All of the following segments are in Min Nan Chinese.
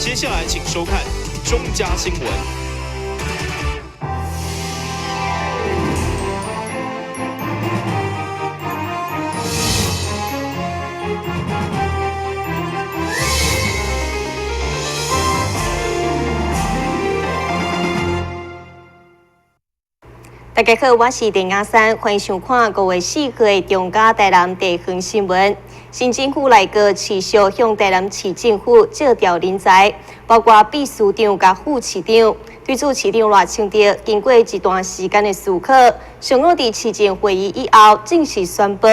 接下來請收看中嘉新聞。大家好，我是陳雅珊，歡迎收看5月4號的中嘉台南地方新聞。新政府內閣持續向台南市政府借調人才，包括秘書長佮副市長。對此，市長賴清德經過一段時間的思考，上午佇市政會議以後正式宣布，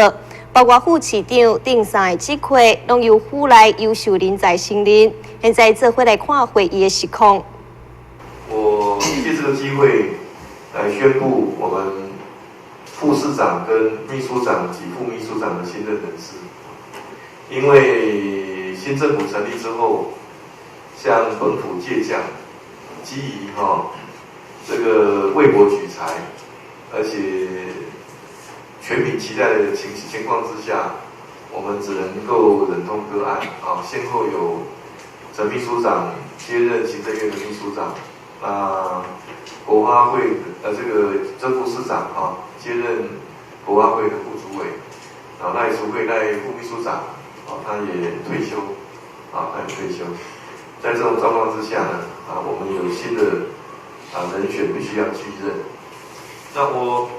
包括副市長等三个職缺，攏由府內優秀人才升任。現在做伙來看會議的實況。我借這個機會來宣布我們副市長跟秘書長及副秘書長的新任人事。因為新政府成立之後，向本府借將，基於這個為國舉才，而且全民期待的情況之下，我們只能夠忍痛割愛啊。先後有陳秘書長接任行政院的秘書長，那國發會這個曾副市長啊接任國發會的副主委，啊賴淑慧賴副秘書長。他也退休，啊，他也退休。在這種狀況之下呢，啊，我們有新的人選必須要繼任。那我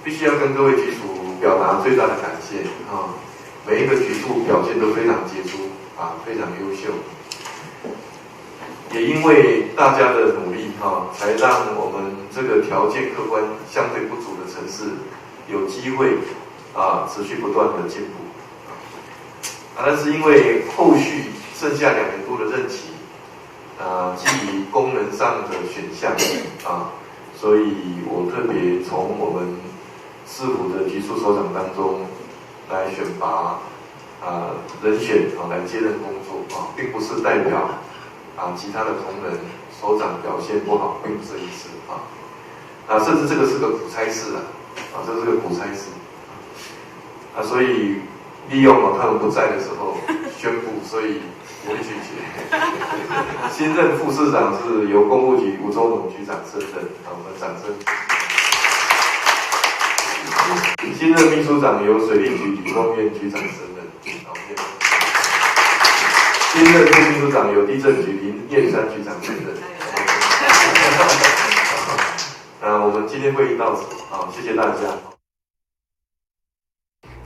必須要跟各位局屬表達最大的感謝啊！每一個局處表現都非常傑出，啊，非常優秀。也因為大家的努力，哈，才讓我們這個條件客觀相對不足的城市有機會啊持續不斷的進步。啊，但是因為後續剩下2年多的任期，啊，基於功能上的選項啊，所以我特別從我們市府的局處首長當中來選拔啊人選啊來接任工作啊，並不是代表啊其他的同仁首長表現不好，並不是這意思啊。啊，甚至這個是個苦差事啊，啊，這是個苦差事啊，所以利用他們不在的時候宣布，所以我拒絕。新任副市長是由工務局吳忠龍局長升任，好，我們掌聲。新任秘書長由水利局李光淵局長升任，好，新任副秘書長由地政局林燕山局長升任。那我們今天會議到此，好，謝謝大家。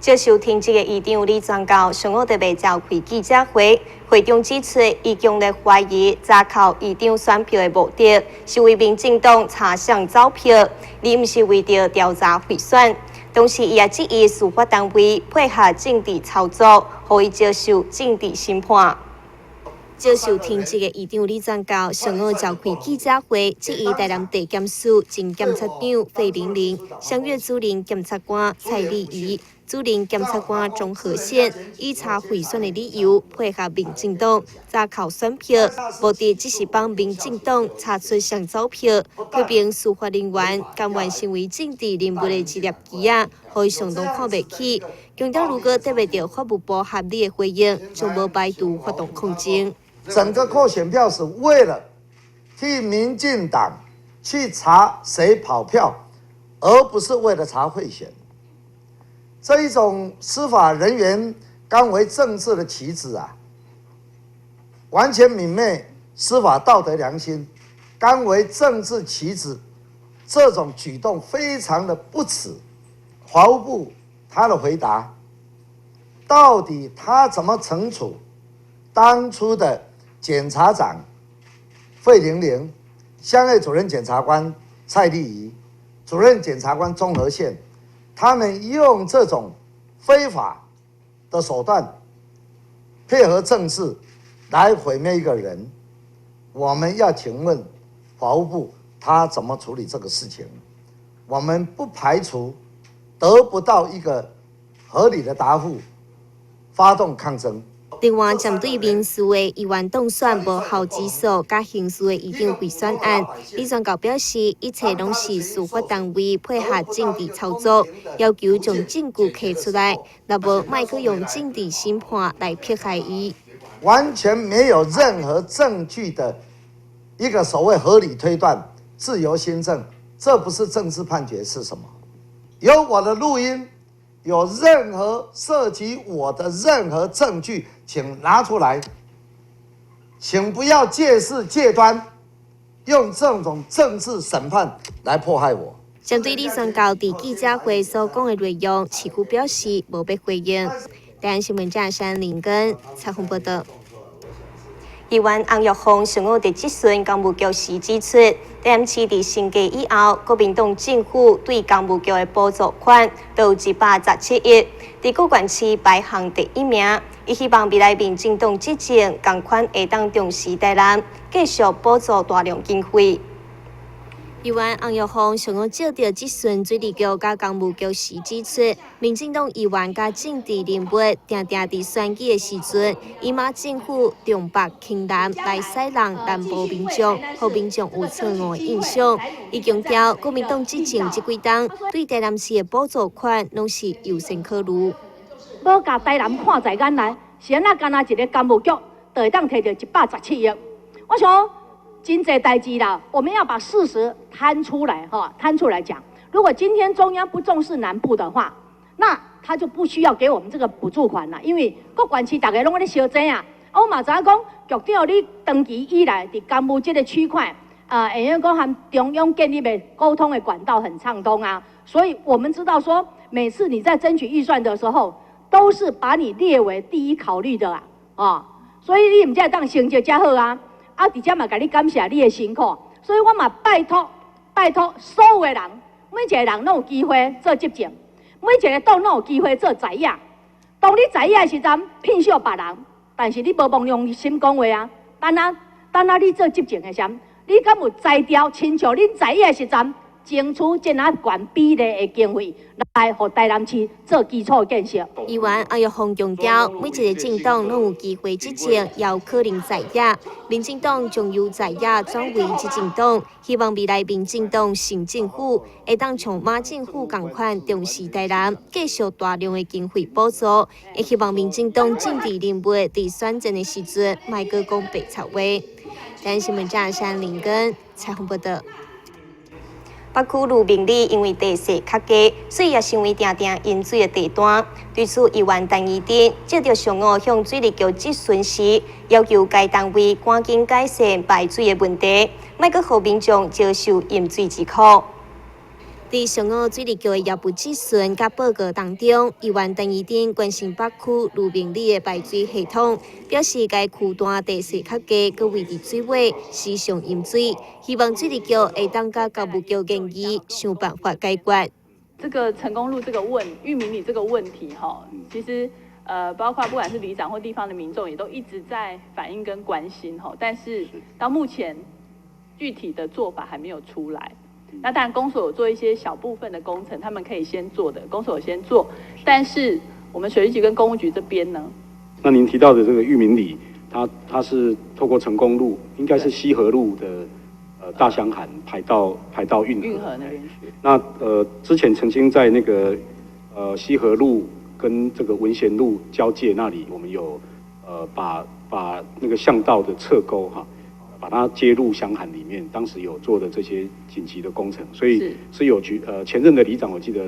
接受停職的議長李全教上午特別召開記者會，會中指出，伊強烈懷疑查扣議長選票的目的是為民進黨查誰走票，而毋是為著調查賄選。同時，伊也質疑司法單位配合政治操作，予伊遭受政治審判。接受停職的議長李全教上午召開記者會，質疑台南地檢署前檢察長費玲玲、鄉月主任檢察官蔡麗儀、主任檢察官鍾和憲以查賄選的理由配合民進黨查扣選票，目的只是幫民進黨查出誰走票，批評司法人員甘願成為政治人物的一粒棋仔，予伊相當看袂起。強調如果得袂著法務部合理的回應，將無排除發動抗爭。整個扣選票是為了替民進黨去查誰跑票，而不是為了查賄選。這一種司法人員甘為政治的棋子啊，完全泯滅司法道德良心，甘為政治棋子，這種舉動非常的不恥。法務部他的回答，到底他怎麼懲處當初的檢察長費玲玲、鄉議主任檢察官蔡麗儀、主任檢察官鍾和憲，他們用這種非法的手段配合政治來毀滅一個人，我們要請問法務部他怎麼處理這個事情？我們不排除得不到一個合理的答覆，發動抗爭。另外，針對民事的議員當選無效之訴，佮刑事的議長賄選案，李全教表示，一切攏是司法單位配合政治操作，要求將證據提出來，若無莫閣用政治審判來迫害伊。完全沒有任何證據的一個所謂合理推斷、自由心證，這不是政治判決是什麼？有我的錄音，有任何涉及我的任何證據，請拿出來，請不要借勢借端，用這種政治審判來迫害我。針對李宣教佇記者會所講的內容，市府表示無欲回應。台灣新聞記者林根採訪報道。議員翁玉鳳上午佇質詢工務局時指出，台南市佇升格以後，國民黨政府對工務局的補助款都有117億，佇各縣市排行第一名。伊希望未來民進黨執政，仝款會當重視台南，繼續補助大量經費。議員翁玉鳳上午接著質詢水利局佮工務局時指出，民進黨議員佮政治人物定定佇選舉的時陣，以馬政府重北輕南來使弄南部民眾，予民眾有錯誤的印象。伊強調，國民黨執政這幾冬，對台南市的補助款攏是優先考慮。無共台南看在眼內，是按怎干焦一个工務局就會當提著117億？我想。真濟代誌啦，我們要把事實攤出來，哈，攤出來講。如果今天中央不重視南部的話，那他就不需要給我們這個補助款啦。因為各縣市逐家攏咧相爭啊。我嘛知影講，局長你長期以來佇工務這個區塊，啊，會用講和中央建立的溝通的管道很暢通啊。所以我們知道說，每次你在爭取預算的時候，都是把你列為第一考慮的啦，啊，所以你毋才會當成績遮好啊。啊，佇遮嘛，共你感謝你的辛苦，所以我嘛拜託拜託所有的人，每一個人攏有機會做執政，每一个黨攏有機會做在野。當你在野的時陣，騙笑別人，但是你無摸良心講話啊。等啊等啊，你做執政的時陣，你敢有才調親像恁在野的時陣，爭取這若懸比例的經費來予台南市做基礎建設。議員翁玉鳳強調，每一个政黨攏有機會執政，也有可能在野。民進黨將由在野轉為執政黨，希望未來民進黨新政府會當像馬政府仝款重視台南，繼續大量的經費補助。也希望民進黨政治人物佇選戰的時陣，莫閣講白賊話。台灣新聞記者林根採訪報道。北區鹿鳴里因為地勢較低，所以也成為定定淹水的地段。對此，議員陳怡貞接著上午向水利局質詢時，要求該單位趕緊改善排水的問題，莫閣予民眾遭受淹水之苦。佇上午水利局的業務質詢佮報告當中，議員陳怡貞關心北區鹿鳴里的排水系統，表示該區段地勢較低，閣位佇水尾，時常淹水，希望水利局會當佮教務局研議，想辦法解決。這個成功路這個問裕民里這個問題，哈，其實包括不管是里長或地方的民眾，也都一直在反映跟關心，哈，但是到目前具體的做法還沒有出來。那當然，公所有做一些小部分的工程，他們可以先做的，公所有先做。但是我們水利局跟工務局這邊呢？那您提到的這個裕民里，它是透過成功路，應該是西河路的大箱涵排到運河，運河那邊去。那之前曾經在那個西河路跟這個文賢路交界那裡，我們有把那個巷道的側溝哈，把它接入箱涵裡面，當時有做的這些緊急的工程，所以是有前任的里長，我記得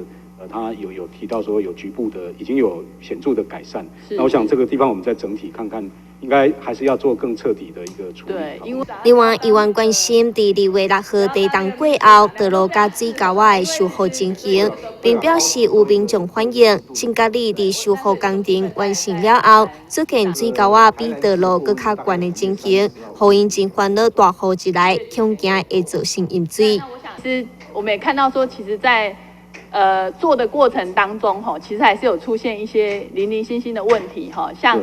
他有提到說有局部的已經有顯著的改善。那我想這個地方我們再整體看看，應該還是要做更徹底的一個處理。對，因為另外，議員關心佇2月6號地動過後，道路佮水溝仔的修復情形，並表示有民眾反映，真甲里佇修復工程完成了後，出現水溝仔比道路閣較懸的情形，予𪜶真煩惱，大雨一來，恐驚會造成淹水。其實我們也看到說，其實在做的過程當中，吼，其實還是有出現一些零零星星的問題，哈，像。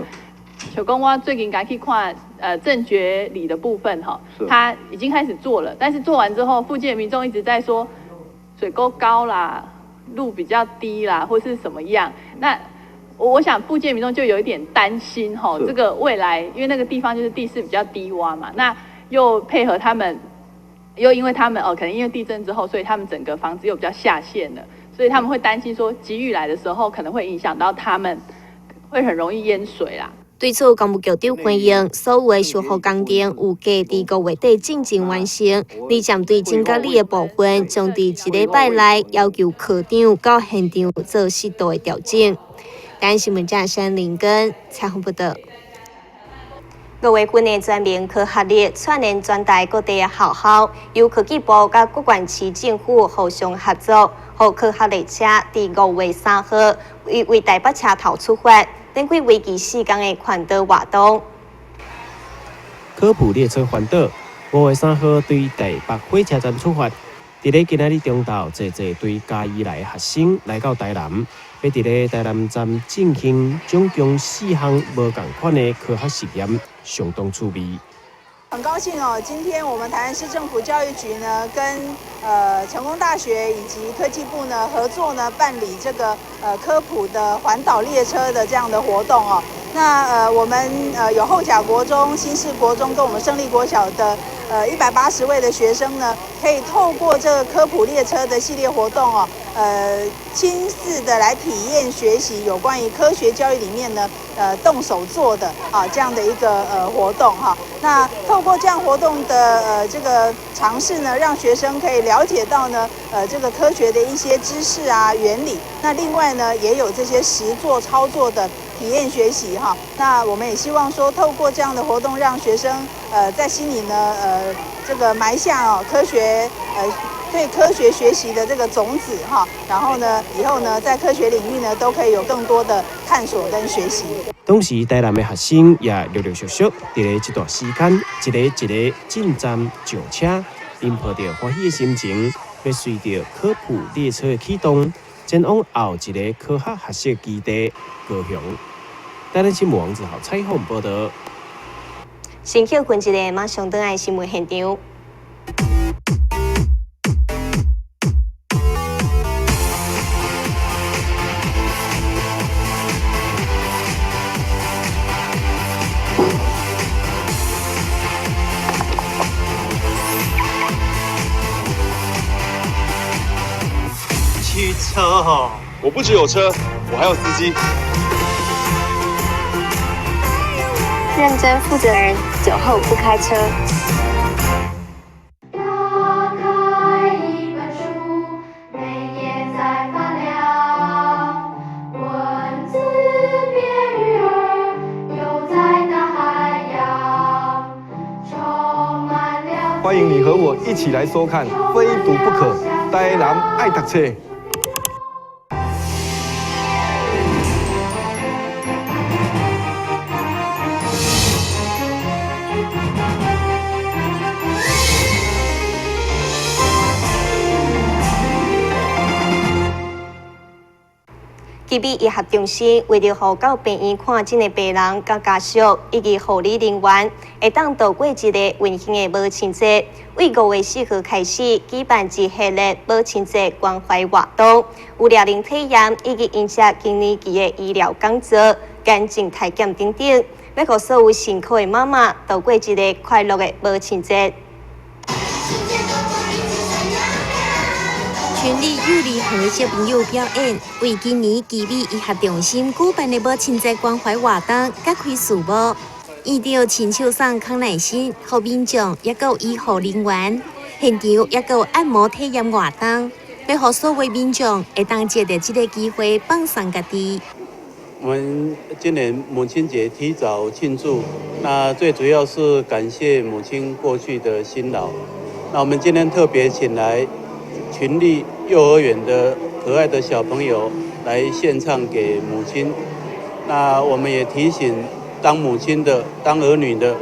像講我最近剛去看，正覺里的部分哈，他已經開始做了，但是做完之後，附近的民眾一直在說水溝高啦，路比較低啦，或是什麼樣。那我想附近的民眾就有一點擔心哈，這個未來因為那個地方就是地勢比較低窪嘛，那又配合他們，又因為他們哦，可能因為地震之後，所以他們整個房子又比較下陷了，所以他們會擔心說，急雨來的時候可能會影響到他們，會很容易淹水啦。對此，工務局長回應，所有的修復工程有計佇5月底進前完成。而針對整甲里的部分，將佇一禮拜內要求科長到現場做適度的調整。台灣新聞記者沈林根採訪報導。5月份的全民科學日串聯全台各地的學校，由科技部佮各縣市政府互相合作，予科學列車佇5月3號為台北車頭出發，展開為期4天的環島活動。科普列車環島，5月3號對台北火車站出發，佇咧今仔日中晝，濟濟對嘉義來的學生來到台南，欲佇咧台南站進行總共4項無仝款的科學實驗，相當趣味。很高興哦，今天我們台南市政府教育局呢，跟成功大學以及科技部呢合作呢，辦理這個科普的環島列車的這樣的活動哦。那我們有后甲國中、新市國中跟我們勝利國小的180位的學生呢，可以透過這個科普列車的系列活動哦，親自的來體驗學習有關於科學教育裡面呢，動手做的啊這樣的一個活動哈。那透過這樣活動的這個嘗試呢，讓學生可以了解到呢，這個科學的一些知識啊原理。那另外呢，也有這些實作操作的體驗學習哈。那我們也希望說，透過這樣的活動，讓學生在心裡呢這個埋下哦科學對科學學習的這個種子哈，然後呢，以後呢，在科學領域呢，都可以有更多的探索跟學習。當時台南的學生也陸陸續續佇咧這段時間，一个一个進站上車，𪜶抱著歡喜的心情，欲隨著科普列車的啟動，前往後一个科學學習基地高雄。台南新聞王子豪採訪報導。先歇睏一下，馬上轉來新聞現場。汽車哦，我不只有車，我還有司機。認真負責人，酒後不開車。打開一本書，每頁在發亮，文字變魚兒，游在大海洋，充滿了。歡迎你和我一起來收看《非讀不可》，台南愛讀冊。奇美醫學中心為著予到病院看診的病人佮家屬以及護理人員，會當度過一个溫馨的母親節。為5月4號開始舉辦一系列母親節關懷活動，有療靈體驗以及迎接更年期的醫療講座、癌症體檢等等，欲予所有辛苦的媽媽度過一个快樂的母親節。群立幼兒園的小朋友表演，為今年奇美醫學中心舉辦的母親節關懷活動揭開序幕。院長親手送康乃馨，予民眾，抑閣有醫護人員，現場抑閣有按摩體驗活動，欲予所有民眾會當藉著這个機會放鬆家己。我們今年母親節提早慶祝，那最主要是感謝母親過去的辛勞。那我們今天特別請來群力幼兒園的可愛的小朋友來獻唱給母親。那我們也提醒當母親的、當兒女的，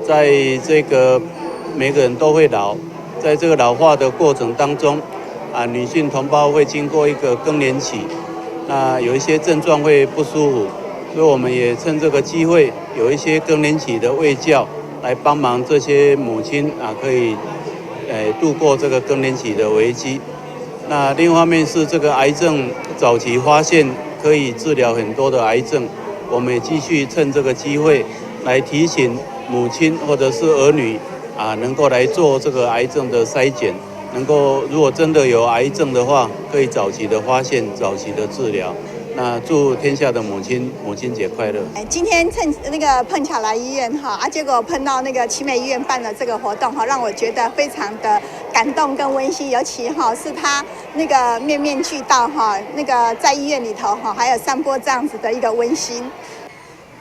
在這個每個人都會老，在這個老化的過程當中，女性同胞會經過一個更年期，那有一些症狀會不舒服，所以我們也趁這個機會，有一些更年期的衛教，來幫忙這些母親可以度過這個更年期的危機。那另一方面是這個癌症早期發現可以治療很多的癌症，我們也繼續趁這個機會來提醒母親或者是兒女能夠來做這個癌症的篩檢，能夠如果真的有癌症的話，可以早期的發現、早期的治療。那那祝天下的母亲母亲节快乐。今天趁那个碰巧来医院哈啊，结果碰到那个奇美医院办的这个活动哈，让我觉得非常的感动跟温馨，尤其哈是他那个面面俱到哈，那个在医院里头哈，还有散播这样子的一个温馨。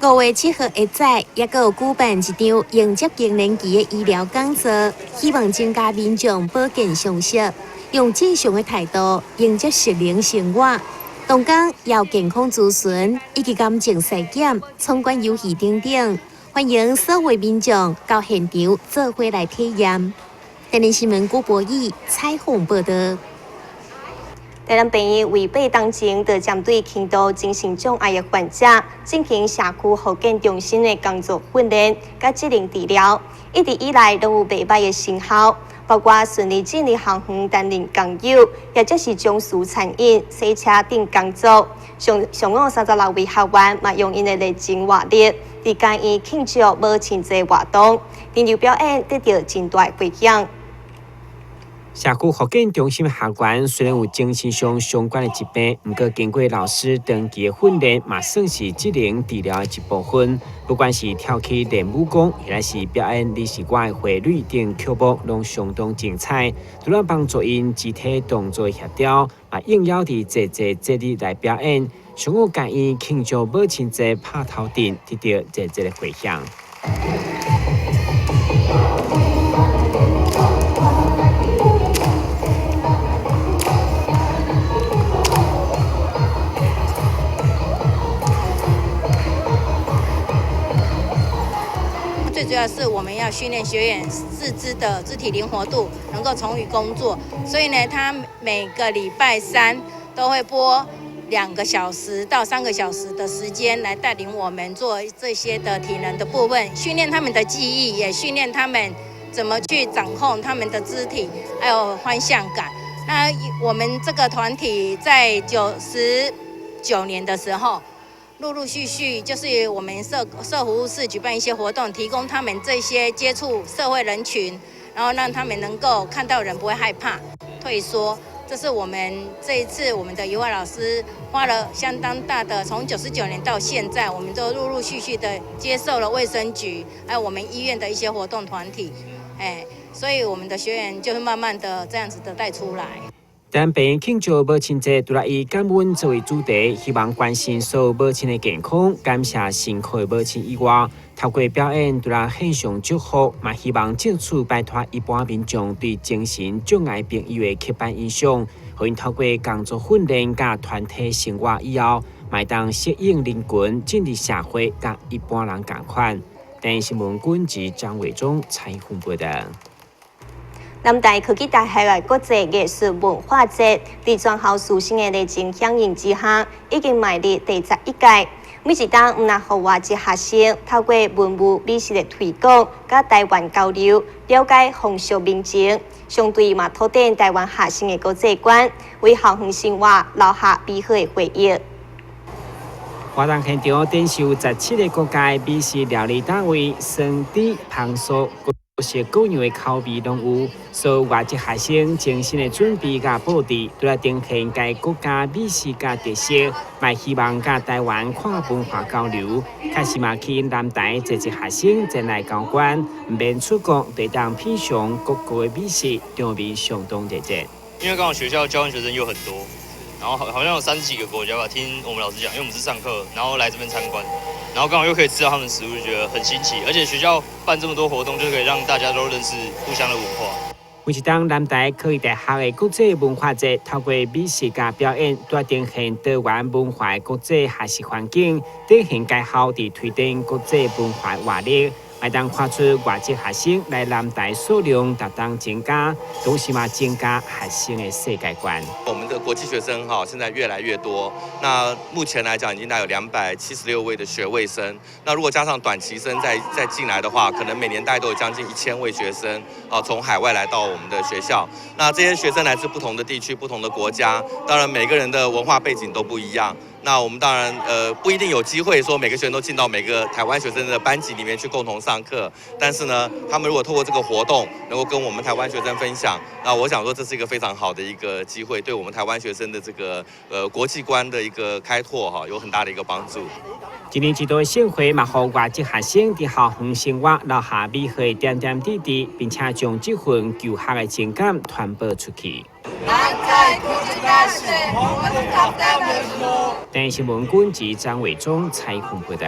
5月7号下载，也阁有举办一场迎接更年期的医疗讲座，希望增加民众保健常识，用正常的态度迎接适龄生活。同工也有健康咨询以及癌症筛检、闯关游戏等等，欢迎所有民众到现场做伙来体验。台南新闻郭博义采访报道。台南病院为八当前，就针对轻度精神障碍的患者进行社区复健中心的工作训练佮职能治疗，一直以来拢有袂䆀的成效，包括顺利进入校园担任工友，或者是从事餐饮、洗车等工作。上上午36位学员嘛，用𪜶的热情活力，伫监院庆祝母亲节活动，轮流表演，得到真大的回响。社区复健中心学员虽然有精神上相关的疾病，毋过经过老师长期的训练，嘛算是职能治疗的一部分。不管是跳起练武功，抑是表演你是我的花蕊等曲目，拢相当精彩。除了帮助𪜶肢体动作协调，嘛应邀伫济济节日来表演。上午监院庆祝母亲节拍头阵，得到热热的回响。最主要是我们要训练学员四肢的肢体灵活度，能够从于工作。所以呢，他每个礼拜三都会拨2个小时到3个小时的时间来带领我们做这些的体能的部分，训练他们的记忆，也训练他们怎么去掌控他们的肢体，还有方向感。那我们这个团体在99年的时候，陆陆续续就是我们社服务室举办一些活动，提供他们这些接触社会人群，然后让他们能够看到人不会害怕、退缩。这是我们这一次我们的油画老师花了相当大的，从99年到现在，我们都陆陆续续的接受了卫生局还有我们医院的一些活动团体，所以我们的学员就会慢慢的这样子的带出来。台南病院庆祝母亲节，除了以感恩作为主题，希望关心所有母亲的健康，感谢辛苦的母亲以外，透过表演，除了献上祝福，嘛希望藉此摆脱一般民众对精神障碍朋友的刻板印象，予𪜶透过工作训练佮团体生活以后，嘛会当适应人群，进入社会，佮一般人仝款。台南新闻军职张伟忠采访报道。南台科技大学的国际艺术文化节，伫全校师生的热情响应之下，已经迈入第11届。每一冬，毋但予外籍学生透过文物美食的推广，佮台湾交流，了解风俗民情，相对嘛拓展台湾学生的国际观，为校园生活留下美好的回忆。活动现场展示17个国家的美食料理单位，酸甜芳素。各式各样的口味拢有，所有外籍学生精心的准备佮布置，都来呈现该国家美食佮特色，嘛希望佮台湾跨文化交流。确实嘛吸引南台济济学生前来交关，毋免出国，就当品尝各国的美食，场面相当热热。因为刚好学校交换学生又很多，然后好像有30几个国家吧，听我们老师讲，因为我们是上课，然后来这边参观。然后刚好又可以吃到他们的食物，就觉得很新奇。而且学校办这么多活动，就可以让大家都认识互相的文化。每一冬南台科技大学的国际文化节，透过美食佮表演，都呈现多元文化的国际学习环境，展现该校伫推展国际文化活力，会当看出外籍学生来南台数量逐冬增加，同时嘛增加学生的世界观。我们的国际学生现在越来越多。那目前来讲，已经大概有276位的学位生。那如果加上短期生再进来的话，可能每年大概都有将近1000位学生啊，从海外来到我们的学校。那这些学生来自不同的地区、不同的国家，当然每个人的文化背景都不一样。那我們當然，不一定有機會說每個學生都進到每個台灣學生的班級裡面去共同上課，但是呢，他們如果透過這個活動能夠跟我們台灣學生分享，那我想說這是一個非常好的一個機會，對我們台灣學生的這個國際觀的一個開拓哈，有很大的一個幫助。一年一度的盛會嘛，予外籍學生佇校園生活留下美好的點點滴滴，並且將這份求學的情感傳播出去。電視新聞軍及張偉忠採訪報道。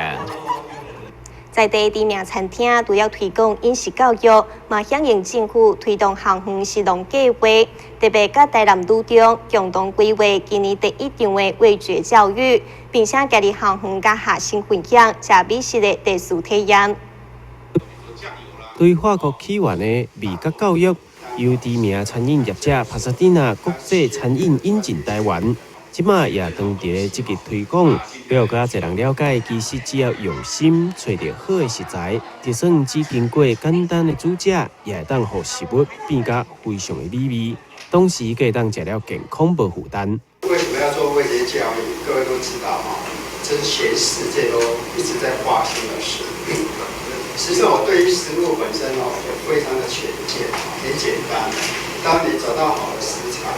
在地知名餐廳除了推廣飲食教育，嘛響應政府推動校園食農計劃，特別佮台南女中共同規劃今年第一場的味覺教育，並且家己校園佮學生分享食美食的特殊體驗。對法國起源的味覺教育，由知名餐飲業者帕薩蒂娜國際餐飲引進台灣。這馬也當佇咧積極推廣，予閣較濟人了解，其實只要用心揣著好的食材，就算只經過簡單的煮食，也會當予食物變甲非常的美味，同時閣會當食了健康無負擔。為什麼要做味覺教育？各位都知道哈，這是全世界都一直在發生的事。實際上，我對於食物本身哦，就非常的淺見，很簡單。當你找到好的食材，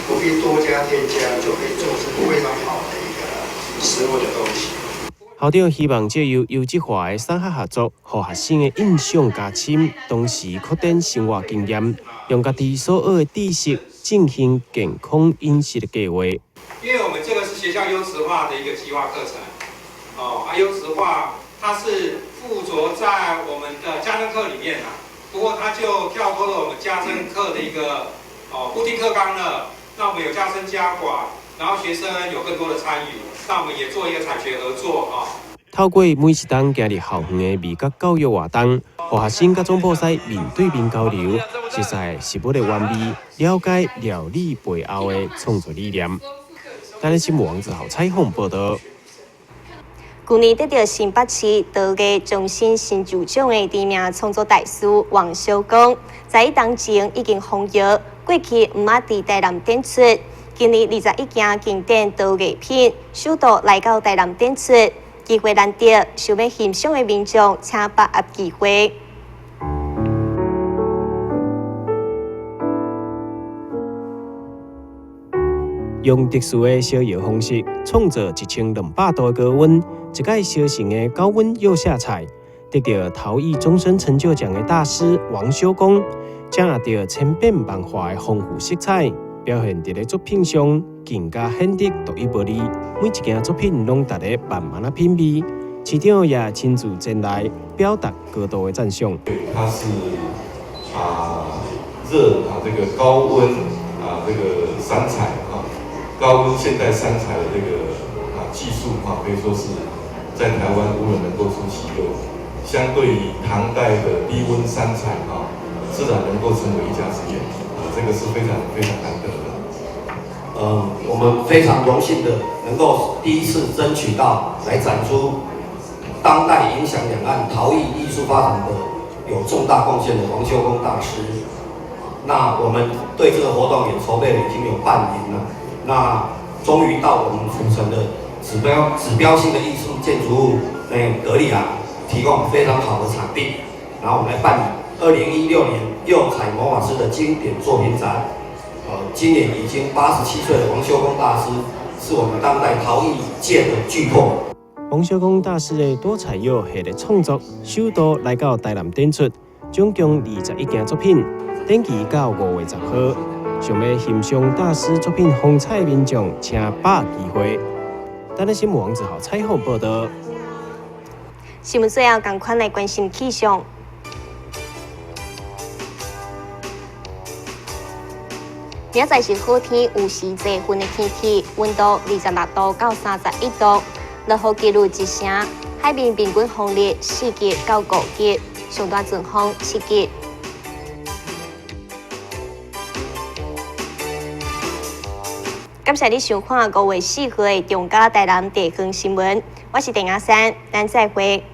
不必多加添加，就可以做出非常好的一個食物的東西。校長希望藉由優質化的產學合作，予學生的印象加深，同時擴展生活經驗，用家己所學的知識進行健康飲食的計劃。因為我們這個是學校優質化的一個計劃課程，哦，啊，優質化它是附着在我們的家政課裡面啦。不過它就跳脫了我們家政課的一個固定課綱了。那我們有加深加廣，然後學生有更多的參與。那我們也做一個產學合作啊。透過每一冬行入校園的味覺教育活動，予學生佮總鋪師面對面交流，熟悉食物的原味，了解料理背後的創作理念。台南新聞王子豪採訪報道。去年得著新北市陶藝終身成就獎的知名創作大師王小剛，在當前已經封窯，過去毋捌佇台南展出。今年21件經典陶藝品首度來到台南展出，機會難得，想欲欣賞的民眾請把握機會。用特殊的燒窯方式創造1200度的高溫，一擺燒成的高溫釉下彩，得著陶藝終身成就獎的大師王修功，掌握著千變萬化的豐富色彩，表現佇咧作品上更加顯得獨一無二。每一件作品攏值得慢慢仔品味，市長也親自前來表達高度的讚賞。它是熱這個高溫這個三彩。高溫現代三彩的這個技術可以說是在台灣無人能夠出其右。相對於唐代的低溫三彩自然能夠成為一家之言這個是非常非常難得的。我們非常榮幸的能夠第一次爭取到來展出當代影響兩岸陶藝藝術發展的有重大貢獻的王修功大師。那我們對這個活動也籌備了已經有半年了。那終於到我們府城的指標性的藝術建築物，格利亞提供非常好的場地，然後我們來辦理2016年釉彩魔法師的經典作品展。今年已經87歲的王修功大師，是我們當代陶藝界的巨擘。王修功大師的多彩釉系列創作，首度來到台南展出，總共21件作品，展期到5月10號。想欲欣賞大師作品風采的民眾，請把握機會。台南新聞王子豪採訪報道。新聞最後，仝款來關心氣象。明仔載是好天，有時濟雲的天氣，溫度26度到31度，落雨幾率1成，海面平均風力4級到5級，上大陣風7級。感謝你收看5月4號的中嘉台南地方新聞，我是鄭阿珊，咱再會。